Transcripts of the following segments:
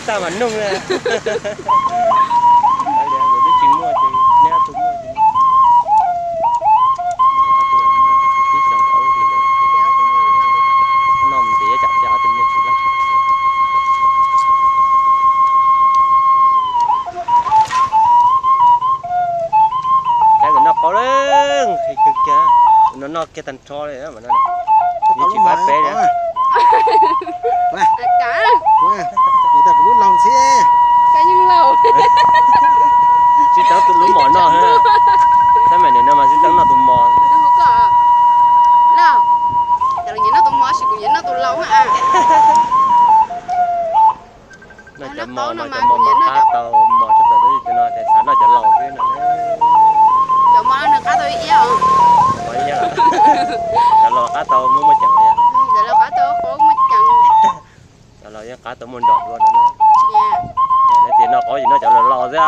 Tag mas nug na. Kuv twb tsis muaj ces neb ob tug muaj ces, ib xyoos ob lub hlis lawm, noj mus ces yuav tsam ob tug nyiam tsis loj. Saib nkawd noj qaub lawm, nqhis kawg kiag, no noj kiag tag nrho li. Yeej tsis faib peb li. Sib teev tus lub mos noj, tab mas nim no mas sib teev noj tus mos. Noj cov mos no, cov mos mos qab tau, mos tshaj plaws tus no ces xav noj cov laus xwb no. Cov mos no nws qab tau ib iab os. Cov laus qab tau muaj muaj ceem os. Cov laus qab tau muaj ceem. Cov laus yeej qab tau muaj nrom dua no na. Leej twg noj qaub ces noj cov laus laus xwb,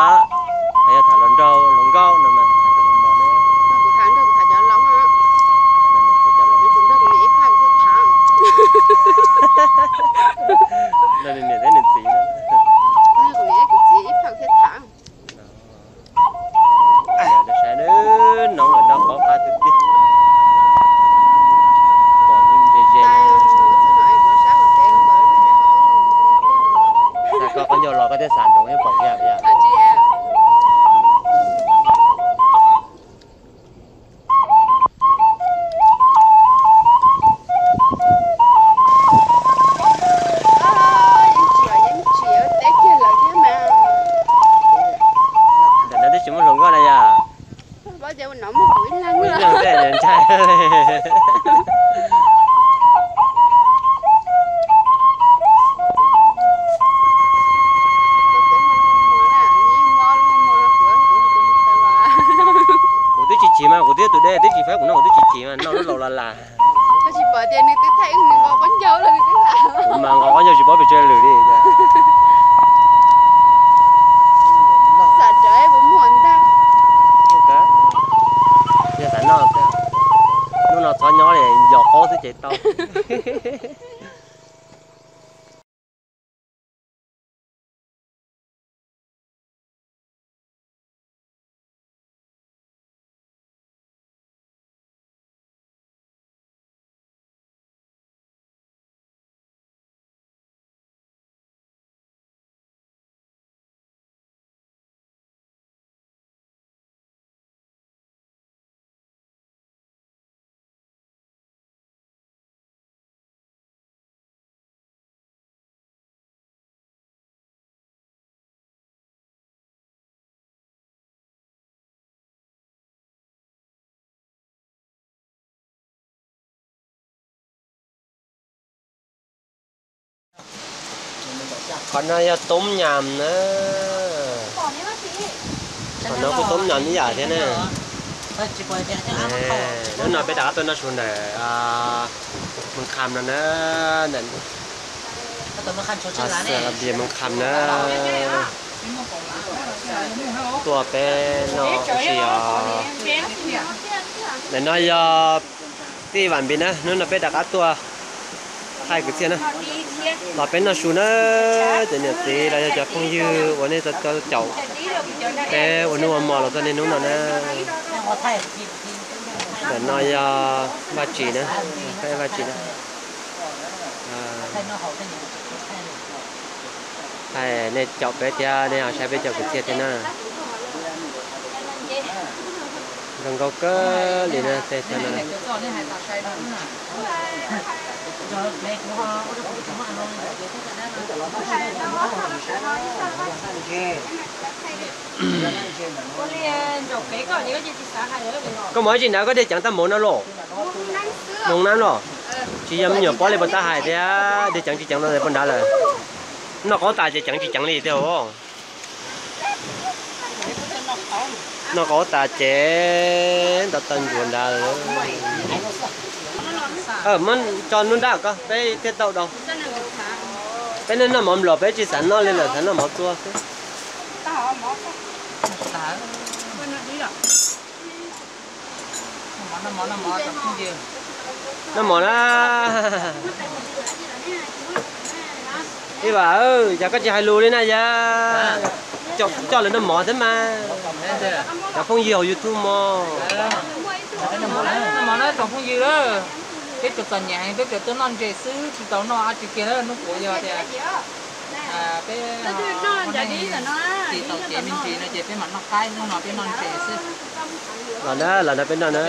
yog tham hluas nraug hluas nkauj no mas. Kuv tham nrog kuv tham cov laus, kuv nrog kuv niam ib phaj kuv thiaj tham. Nrog niam thiab niam txiv, kuv niam kuv txiv ib phaj kuv thiaj tham. Saib, no noj qaub qab tiag tiag. Pom ze ze. Xav koj qaub ncaug los koj thiaj xav nroo yeej pom kiag. Ntawm no twb tsis muaj hluas nkauj na yom. Muaj ib leeg tej ntshai. Kuv twb tsis chim mas, kuv twb tus deb twb tsis faib kuv noj, kuv twb tsis chim mas noj lub laus las las. Koj tsis pom tias nws twb thaij wb nqos qaub ncaug los nws twb lam. Kuv mas nqos qaub ncaug tsis paub pes tsawg lwm li. Xam rawv kuv muag ntag. Yog xav noj, hnub no txhob nyob li, yos qaub xwb ces tau. Qhov no yog toob nyas na. Qhov no kuj toob nyas ib yam thiab na. Hnub no peb rov qab tuaj noj su ntawm Moos Kham no na, ntawm Xavier Moos Kham na. Tuaj peb noj ua si os. Ntawm no yog tij Vam Npis na, hnub no peb rov qab tuaj thaij kwv txhiaj na. Los peb noj su na, cov niam txiv los yog cov phooj ywg uas nej tau caum peb ua hnub ua hmo los txog niaj hnub no na. Ntawm no yog Vaj Tsim na, Vaj Tsim na. Thaij nej caum peb thiab nej ho saib peb cov kwv txhiaj thiab na. Zoo nkauj kawg li na tej thawj no. Koj mus ib tsi nrad koj dej ceev tag mus no los? Moos nab los? Tsis yog me nyuam pob li puas tab hais tias dej ceev tsis ceev no puas nrad lawm? Noj qaub tas ces ceev tsis ceev li tiag os. Noj qaub tas ces nto taw ntsuav nrad. Muab tso nruab nrab koj peb thiaj tau dau. Peb noj mov nplog peb tsis xav noj li lawm, xav noj mov txua xwb. Noj mov na. Ib Vam, yog koj tsis hais lus li na yog coj lawv noj mov thiab mas. Cov phooj ywg hauv YouTube mog. Noj mov na tsoom phooj ywg lawm. Peb tsuas txom nyem heev, peb tsuas tuaj noj ntses xwb, tsis tau noj dab tsi kiag lawm. Hnub puav yog tias peb tsis tau kev me ntsis no ces peb mam noj qaib, hnub no peb noj ntses xwb. Los na, los na peb noj na.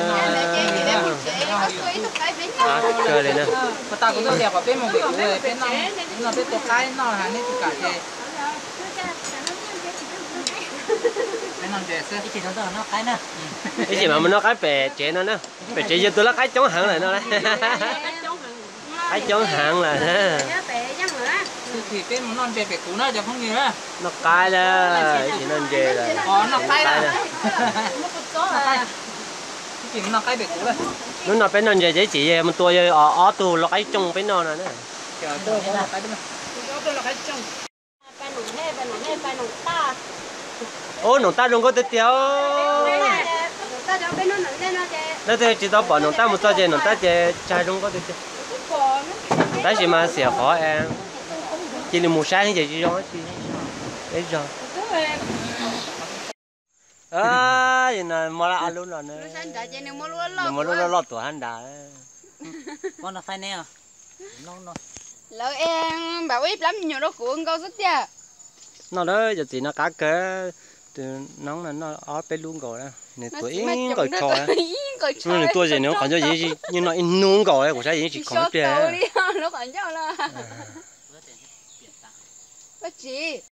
Kawg li na. Puas tas kuv twb tias kom peb mus pem kuv, peb noj, peb noj peb tua qaib noj, neb tsis kam ces peb noj ntses xwb. Ib chim mas mus noj qaib pem tsev no na. Pem tsev yog tus loj qaib coob heev lawm no. Qaib coob heev lawm. Xwb ces peb mus noj ntses pem kuv na cov phooj ywg na. Noj qaib lawm, ib chim noj ntses lawm. Noj qaib lawm. Ib chim noj qaib pem kuv lawm. Hnub no peb noj ntses ces ib chim yog mus tua yog ob tug loj qaib coob peb noj no na. Ub, noom tab zoo nkauj tiag tiag. Leej twg tsis tau pom noom tab mus txog ces noom tab ces tsag zoo nkauj tiag tiag. Tab sis mas xiam qhov cia li mus saib ces tsis zoo dab tsi. Peb zog. Mos laj ob lub no na. Nws muaj lub loj loj tuam hab nrad. Lawv es npam ua ib plab me nyuam rau kuv nkaus xwb tiag. Noj lawm cov txiv no qab kawg. Tus noob no noj ob peb lub nkaus, nws tuav ib nqaws tsho. Nws tuaj ces nws qhov ncauj yeej noj ib hnub nkaus, kuv saib yeej tsis khoom ib pliag.